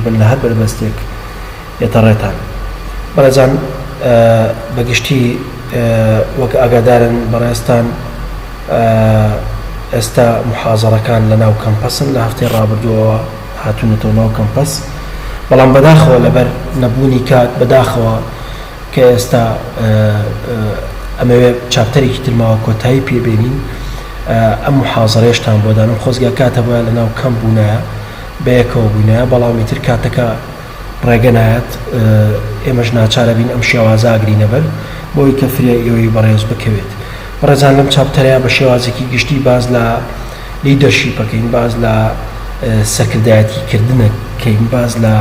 بن لە هەر بەربەستێک یەتە ڕێتان. بەڕێزان بە گشتی وەک ئاگادارن بەڕێزتان ئێستا محازەڕەکان لە ناو کەمپەسن لە هەفتەی ڕابردووەوە هاتوونەتەوە ناو کەمپەس بەڵام بەداخەوە لەبەر نەبوونی کات بەداخەوە کە ئێستا ئەمەوێ chapter ێکی تر ماوە کۆتایی پێ بێنین ئەم محازەرەیەشتان بۆ دانم خۆزگە کات هەبوایە لە ناو کەمپ بوونایە بەیەکەوە بووینایە بەڵام ئیتر کاتەکە ڕێگە نایەت ئێمەش ناچارەبین ئەم شێوازە ئەگرینە بەر بۆی کە فریای ئێوەی بەڕێز بکەوێت. بەڕێزان لەم chapter ەیا بە شێوازێکی گشتی باس لە leadership ئەکەین، باس لە سەرکردایەتی کردن ئەکەین، باس لە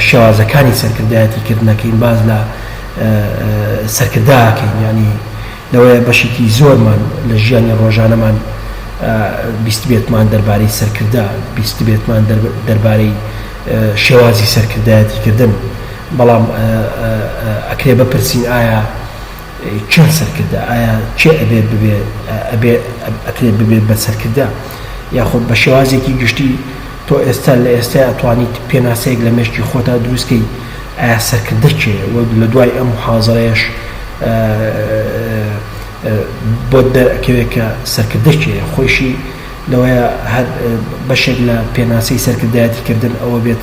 شێوازەکانی سەرکردایەتی کردن ئەکەین، باس لە سەرکردە ئەکەین، یانی لەوەیە بەشێکی زۆرمان لە ژیانی ڕۆژانەمان بیستبێتمان دەربارەی سەرکردە، بیستبێتمان دەربارەی شێوازی سەرکردایەتی کردن، بەڵام ئەکرێ بپرسین ئایا کێن سەرکردە؟ ئایا کێ ئەبێ ببێ ئەبێ ئەکرێت ببێت بە سەرکردە؟ یاخود بە شێوازێکی گشتی تۆ ئێستا لە ئێستای ئەتوانیت پێناسەیەک لە مێشکی خۆتا دروست کەی ئایا سەرکردە کێیە؟ و لە دوای ئەم محازەرەیەش بۆت دەرئەکەوێت کە سەرکردە کێیە؟ خۆیشی لەوەیە هەر بەشێک لە پێناسەی سەرکردایەتی کردن ئەوە بێت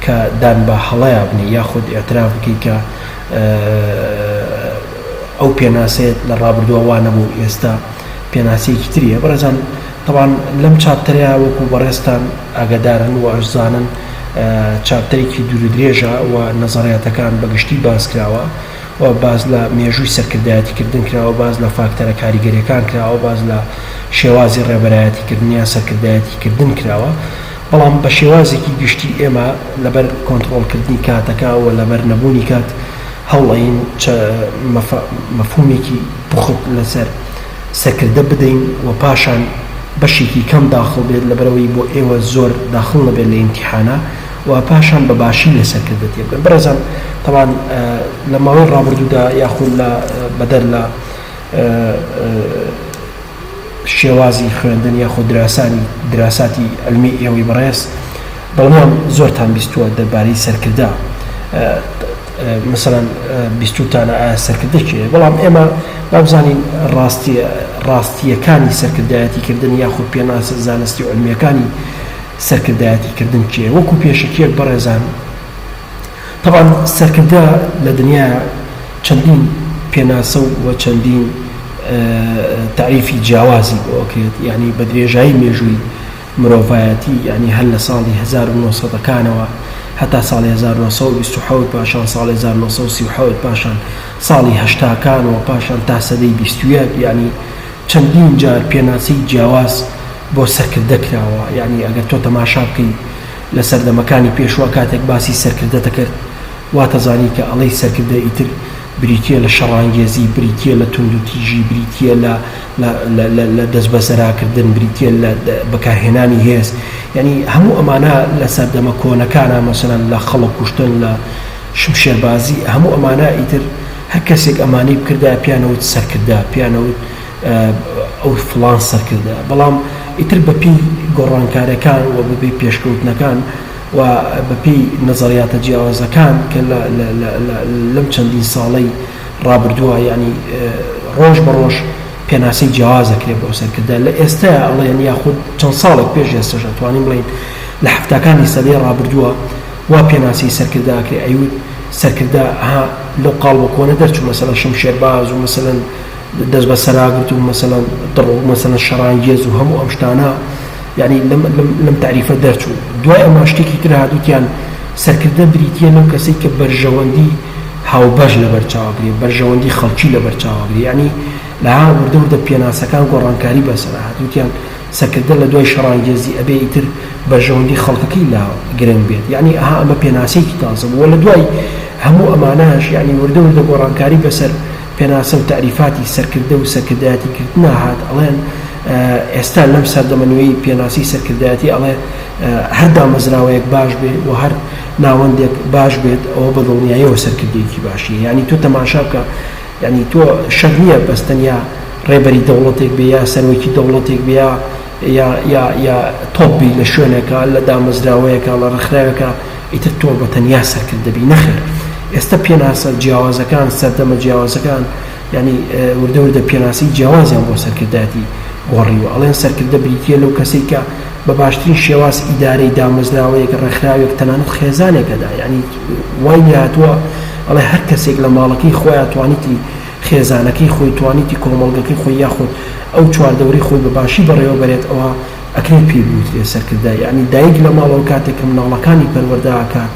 کە دان بە هەڵەیا بنێی یاخود ئیعتراف بکەی کە ئەو پێناسەیەت لە ڕابردووە وا نەبوو ئێستا پێناسەیەکی تریە بەڕێزان تەبعەن لەم chapter ەیا وەکو بەڕێزتان ئاگادارن و ئەشزانن chapter ێکی دوورودرێژە و نەزەڕیاتەکان بە گشتی باس کراوە و باس لە مێژووی سەرکردایەتی کردن کراوە باس لە فاکتەرە کاریگەریەکان کراوە باس لە شێوازی ڕێبەرایەتی کردن یان سەرکردایەتی کردن کراوە بەڵام بە شێوازێکی گشتی ئێمە لەبەر کۆنتڕۆڵکردنی کاتەکە و لەبەر نەبوونی کات هەوڵەین مەفهومێکی پوخت لەسەر سەرکردە بدەین و پاشان بەشێکی کەم داخڵ بێت لەبەرئەوەی بۆ ئێوە زۆر داخڵ نەبێت لە ئیمتیحانا و پاشان بە باشی لە سەرکردە تێبگەن بەڕێزان تەبعەن لە ماوەی ڕابردوودا یاخود لە بەدەر لە شێوازی خوێندن یاخود دراسانی دراساتی علمی ئێوەی بەڕێز دڵنیام زۆرتان بیستووە دەربارەی سەرکردە مەسەلەن بیستوتانە ئایا سەرکردە کێیە؟ بەڵام ئێمە با بزانین ڕاستی ڕاستییەکانی سەرکردایەتی کردن یاخود پێناسە زانستی و علمیەکانی سەرکردایەتی کردن کێیە؟ وەکو پێشەکیەک بەڕێزان تەبعەن سەرکردە لە دنیا چەندین پێناسە و چەندین تەعریفی جیاوازی بۆ ئەکرێت یعنی بە درێژایی مێژووی مرۆڤایەتی یانی هەر لە ساڵی 1900 ەکانەوە هەتا ساڵی 1927 پاشان ساڵی 1937 پاشان ساڵی هەشتاکان و پاشان تا سەدەی 21 یانی چەندین جار پێناسەی جیاواز بۆ سەرکردە کراوە یانی ئەگەر تۆ تەماشا بکەی لە سەردەمەکانی پێشوە کاتێک باسی سەرکردەت ئەکرد واتەزانی کە ئەڵێی سەرکردە ئیتر بریتیە لە شەڕانگێزی، بریتیە لە توندوتیژی، بریتیە لە لە لە لە لە دەستبەسەراکردن، بریتیە لە بەکارهێنانی هێز. یانی هەموو ئەمانە لە سەردەمە کۆنەکانا مەسەلەن لە خەڵک کوشتن، لە شمشێربازی، هەموو ئەمانە ئیتر هەر کەسێک ئەمانەی بکردایە پێیان ئەوت سەرکردە، پێیان ئەوت ئەو فڵان سەرکردە. بەڵام ئیتر بەپێی گۆڕانکاریەکان و بەپێی پێشکەوتنەکان و بەپێی نەزەریاتە جیاوازەکان کە لە لە لە لە لەم چەندین ساڵەی ڕابردووە یانی ڕۆژ بە ڕۆژ پێناسەی جیاواز ئەکرێ بۆ سەرکردە لە ئێستایا ئەڵێن یاخود چەند ساڵێک پێش ئێستەش ئەتوانین بڵێین لە حەفتاکانی سەدەی ڕابردووە وا پێناسەی سەرکردە ئەکرێ ئەیوت سەرکردە ها لەو قاڵبە کۆنە دەرچوو مەسەلەن شمشێرباز و مەسەلەن دەست بەسەراگرت و مەسەلەن دڕ و مەسەلەن شەڕانگێز و هەموو ئەم شتانە یعنی لەم لەم لەم تەعریفە دەرچوو دوای ئەمە شتێکی تر هات وتیان سەرکردە بریتییە لەو کەسەی کە بەرژەوەندی هاوبەش لەبەر چاوەگرێ بەرژەوەندی خەڵکی لەبەر چاوەگرێ یعنی لەها وردە وردە پێناسەکان گۆڕانکاری بەسەر هات وتیان سەرکردە لە دوای شەڕانگێزی ئەبێ ئیتر بەرژەوەندی خەڵکەکەی لا گرنگ بێت یعنی ئەها ئەمە پێناسەیەکی تازە بوو لە دوای هەموو ئەمانەش یعنی وردە وردە گۆڕانکاری بەسەر پێناسە و تەعریفاتی سەرکردە و سەرکردایەتی کردنا هات ئەڵێن ئێستا لەم سەردەمە نوێی پێناسی سەرکردایەتی ئەڵێ هەر دامەزراوەیەک باش بێ و هەر ناوەندێک باش بێت ئەوە بە دڵنیاییەوە سەرکردەیەکی باشی یعنی تۆ تەماشا بکە یعنی تۆ شەرت نییە بەس تەنیا ڕێبەری دەوڵەتێک بێ یا سەرۆکی دەوڵەتێک بێ یا یا یا یا تۆپ بی لە شوێنێکا لە دامەزراوەیەکا لە ڕێکخراوێکا. ئیتر تۆ بە تەنیا سەرکردە بی نەخێر ئێستا پێناسە جیاوازەکان سەردەمە جیاوازەکان یانی وردە وردە پێناسەی جیاوازیان بۆ سەرکردایەتی گۆڕیوە، ئەڵێن سەرکردە بریتییە لەو کەسەی کە بە باشترین شێواز ئیدارەی دامەزراوەیەک، ڕێکخراوێک، تەنانەت خێزانێک ئەدا، یانی وای لێهاتووە ئەڵێ هەر کەسێک لە ماڵەکەی خۆیا توانیتی خێزانەکەی خۆی، توانیتی کۆمەڵگەکەی خۆی یاخود ئەو چواردەورەی خۆی بە باشی بەڕێوە بەرێت ئەوا ئەکرێت پێی بوترێت سەرکردە، یانی دایک لە ماڵەوە کاتێک کە مناڵەکانی پەروەردە ئەکات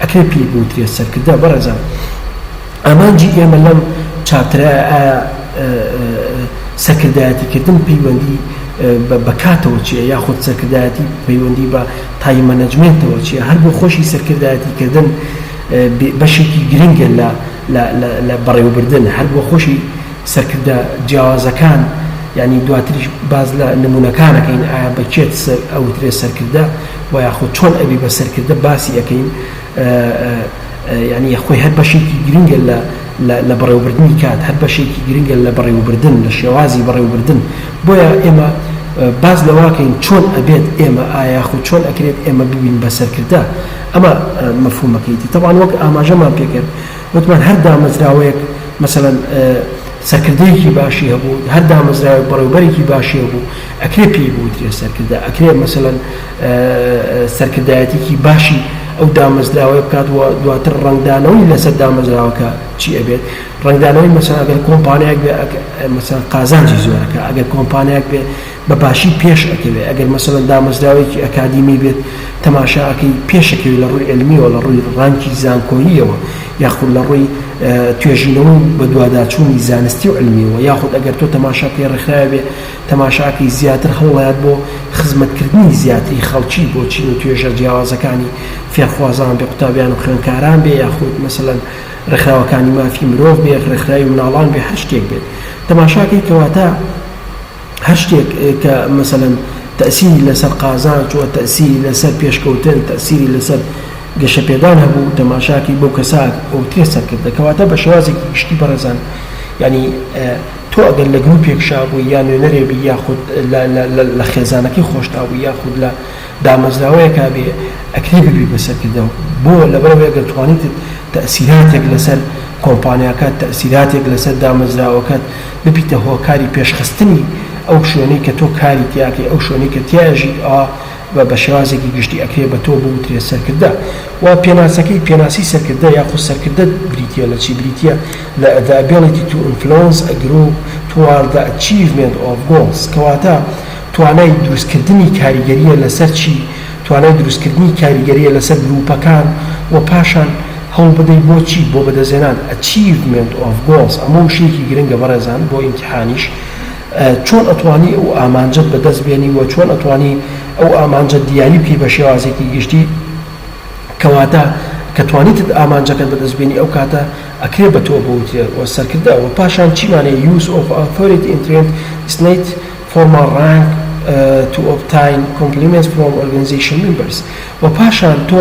ئەکرێت پێی بوترێت سەرکردە، بەڕێزان. ئامانجی ئێمە لەم chapter ە ئایا سەرکردایەتیکردن پەیوەندی بە کاتەوە چییە یاخود سەرکردایەتی پەیوەندی بە time management ەوە چییە هەر بۆ خۆشی سەرکردایەتیکردن بەشێکی گرنگە لە لە بەڕێوەبردن هەر بۆ خۆشی سەرکردە جیاوازەکان یعنی دواتریش باز لە نمونەکانەکەین ئایا بە کێت ئەوترێ سەرکردە و یاخود چۆن ئەبی بە سەرکردە باسی ئەەکەین یانی خۆی هەر بەشێکی گرنگە لە لە بەڕێوەبردنی کات، هەر بەشێکی گرنگە لە بەڕێوەبردن، لە شێوازی بەڕێوەبردن. بۆیە ئێمە باس لەوەکەین چۆن ئەبێت ئێمە ئایا یاخود چۆن ئەکرێت ئێمە ببین بە سەرکردە، ئەمە مەفهومەکەیتی. تەبعەن وەک ئاماژەمان پێکرد وتمان هەر دامەزراوەیەک مەسەلەن سەرکردەیەکی باشی هەبوو، هەر دامەزراوەیەک بەڕێوبەرێکی باشی هەبوو، ئەکرێ پێی بوترێ سەرکردە، ئەکرێ مەسەلەن سەرکردایەتیکی باشی ئەو دامەزراوەیە بکات و دواتر ڕەنگدانەوەی لەسەر دامەزراوەکە چی ئەبێت ڕەنگدانەوەی مەسەلەن ئەگەر کۆمپانیایەک بێ مەسەلەن قازانجی زۆرەکە ئەگەر کۆمپانیایەک بێ بە باشی پێش ئەکەوێ ئەگەر مەسەلەن دامەزراوەیەکی ئەکادیمی بێت تەماشا ئەکەی پێشەکەوی لە ڕووی عیلمیەوە لە ڕووی rank ی زانکۆییەوە یاخود لە ڕووی توێژینەوە و بەدواداچوونی زانستی و عیلمیەوە یاخود ئەگەر تۆ تەماشا بکەی ڕێکخراوێ بێ تەماشاکەی زیاتر هەوڵەیات بۆ خزمەتکردنی زیاتری خەڵکی بۆ چین و توێژە جیاوازەکانی فێرخوازان بێ قوتابیان و خوێندکاران بێ یاخود مەسەلەن ڕێکخراوەکانی مافی مرۆڤ بێ ڕێکخراوی مناڵان بێ هەر شتێک بێت تەماشاکەی کەواتە هەر شتێک کە مەسەلەن تەسیری لەسەر قازانج و تەسیری لەسەر پێشکەوتن تەسیری لەسەر گەشەپێدان هەبوو تەماشاکەی بەو کەسە ئەوترێ سەرکردە کەواتە بە شێوازێکی گشتی بەڕێزان یعنی تۆ ئەگەر لە گروپێک شا بووی یا نوێنەرێ بی یاخود لە خێزانەکەی خۆشتا بووی یاخود لە دامەزراوەیەکا بێ ئەکرێ ببی بە سەرکردە بۆ لەبەرئەوەی ئەگەر توانیتت تەئسیراتێک لەسەر کۆمپانیاکەت تەئسیراتێک لەسەر دامەزراوەکەت ببیتە هۆکاری پێشخستنی ئەو شوێنەی کە تۆ کاری تیاکەی ئەو شوێنەی کە تیاژیت ئەوا و بە شێوازێکی گشتی ئەکرێ بە تۆ بوترێ سەرکردە و پێناسەکەی پێناسی سەرکردە یاخود سەرکردە بریتیە لە چی بریتیە لە the ability to influence a group toward the achievement of goals کەواتە توانای دروستکردنی کاریگەریە لەسەر چی توانای دروستکردنی کاریگەریە لەسەر گروپەکان و پاشان هەوڵبدەی بۆ چی بۆ بەدەستهێنان achievement of goals ئەمە وشەیەکی گرنگە بەڕێزان بۆ ئیمتیحانیش چۆن ئەتوانی ئەو ئامانجەت بەدەست بێنی و چۆن ئەتوانی ئەو ئامانجە دیاری بکەی بە شێوازێکی گشتی کەواتە کە توانیتت ئامانجەکەت بەدەست بێنی ئەو کاتە ئەکرێ بە تۆ بوترێ و سەرکردە و پاشان چیمان هەیە use of authority in transcend formal rank to obtain compliments from organization members و پاشان تۆ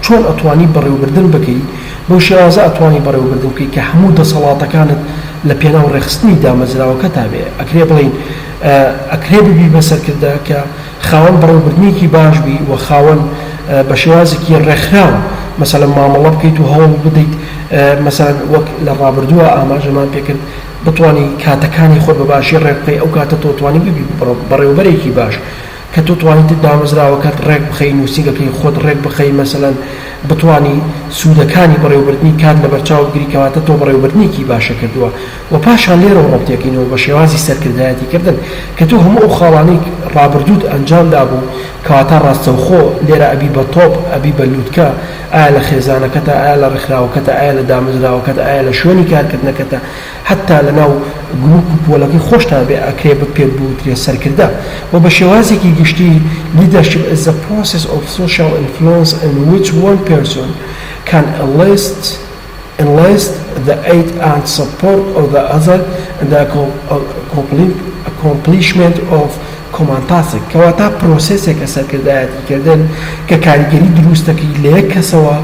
چۆن ئەتوانی بەڕێوەبردن بکەی، بەو شێوازە ئەتوانی بەڕێوەبردن بکەی کە هەموو دەسەڵاتەکانت لە پێناو ڕێکخستنی دامەزراوەکەتا بێ، ئەکرێ بڵێین ئەکرێ ببی بە سەرکردە کە خاوەن بەڕێوەبردنێکی باش بی و خاوەن بە شێوازێکی ڕێکخراو مەسەلەن مامەڵە بکەیت و هەوڵ بدەیت مەسەلەن وەک لە ڕابردووە ئاماژەمان پێکرد بتوانی کاتەکانی خۆت بە باشی ڕێک بخەی ئەو کاتە تۆ توانی ببی بەڕێوەبەرێکی باش. کە تۆ توانیت دامەزراوەکەت ڕێک بخەی، نووسینگەکەی خۆت ڕێک بخەی، مەسەلەن بتوانی سوودەکانی بەڕێوەبردنی کات لەبەرچاو بگری، کەواتە تۆ بەڕێوەبردنێکی باشە کردووە و پاشان لێرەوە ڕەبتێکەینەوە بە شێوازی سەرکردایەتی کردن کە تۆ هەموو ئەو خاڵانەی ڕابردووت ئەنجام دابوو کەواتە ڕاستەوخۆ لێرە ئەبی بە تۆپ ئەبی بە لوتکە ئایا لە خێزانەکەتە ئایا لە ڕێکخراوەکەتە ئایا لە دامەزراوەکەت ئایا لە شوێنی کارکردنەکەتە حەتتا لەناو گروپ و پۆلەکەی خۆشتان بێ ئەکرێ بە پێت بوترێ سەرکردە و بە شێوازێکی گشتی Leadership is the process of social influence in which one person can enlist enlist the aid and support of the other in the accomplishment of common task کەواتە پرۆسێسێکە سەرکردایەتی کردن کە کاریگەری دروست دەکەی لە یەک کەسەوە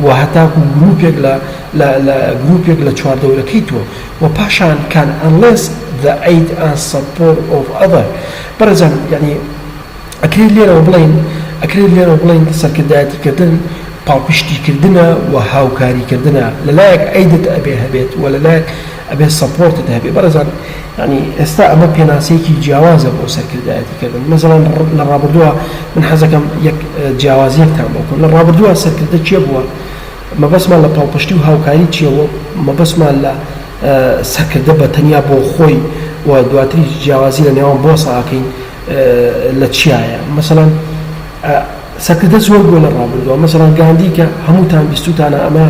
و هەتاکو گروپێک لە لە لە گروپێک لە چواردەورەکەی تۆ و پاشان can enlist the aid and support of other بەڕێزان یعنی ئەکرێت لێرەوە بڵێین ئەکرێت لێرەوە بڵێین سەرکردایەتیکردن. پاڵپشتیکردنە و هاوکاریکردنە، لەلایەک aid ت ئەبێ هەبێت و لەلایەک ئەبێ support ت هەبێ. بەڕێزان یانی ئێستا ئەمە پێناسەیەکی جیاوازە بۆ سەرکردایەتیکردن. مەسەڵەن لە ڕابردووە من حەزەکەم یەک جیاوازیەکتان بۆ بکەم. لە ڕابردووە سەرکردە کێ بووە؟ مەبەستمان لە پاڵپشتی و هاوکاری چییە و مەبەستمان لە سەرکردە بە تەنیا بۆ خۆی و دواتریش جیاوازی لە نێوان boss ا ئەکەین لە چیایە؟ مەسەڵەن سەرکردە زۆر بووە لە ڕابردووە، مەسەڵەن گاندی کە هەمووتان بیستووتانە ئەمە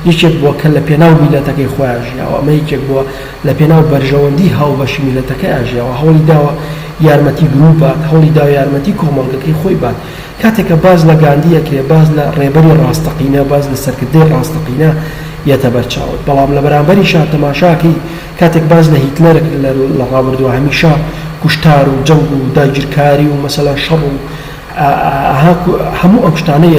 یەکێک بووە کە لە پێناو میللەتەکەی خۆیا ژیاوە، ئەمە یەکێک بووە لە پێناو بەرژەوەندی هاوبەشی میللەتەکەیا ژیاوە، هەوڵی داوە یارمەتی گرووپ بات، هەوڵی داوە یارمەتی کۆمەڵگەکەی خۆی بات. کاتێک کە باس لە گاندی ئەکرێ، باس لە ڕێبەری ڕاستەقینە، باس لە سەرکردەی ڕاستەقینە یەتە بەر چاوت. بەڵام لە بەرامبەریشا تەماشاکەی کاتێک باس لە هیتلەر ئەکرێ لە ڕابردووە هەمیشە کوشتار و جەنگ و داگیرکاری و مەسەلەن شەڕ و ئەها هەموو ئەم شتانە.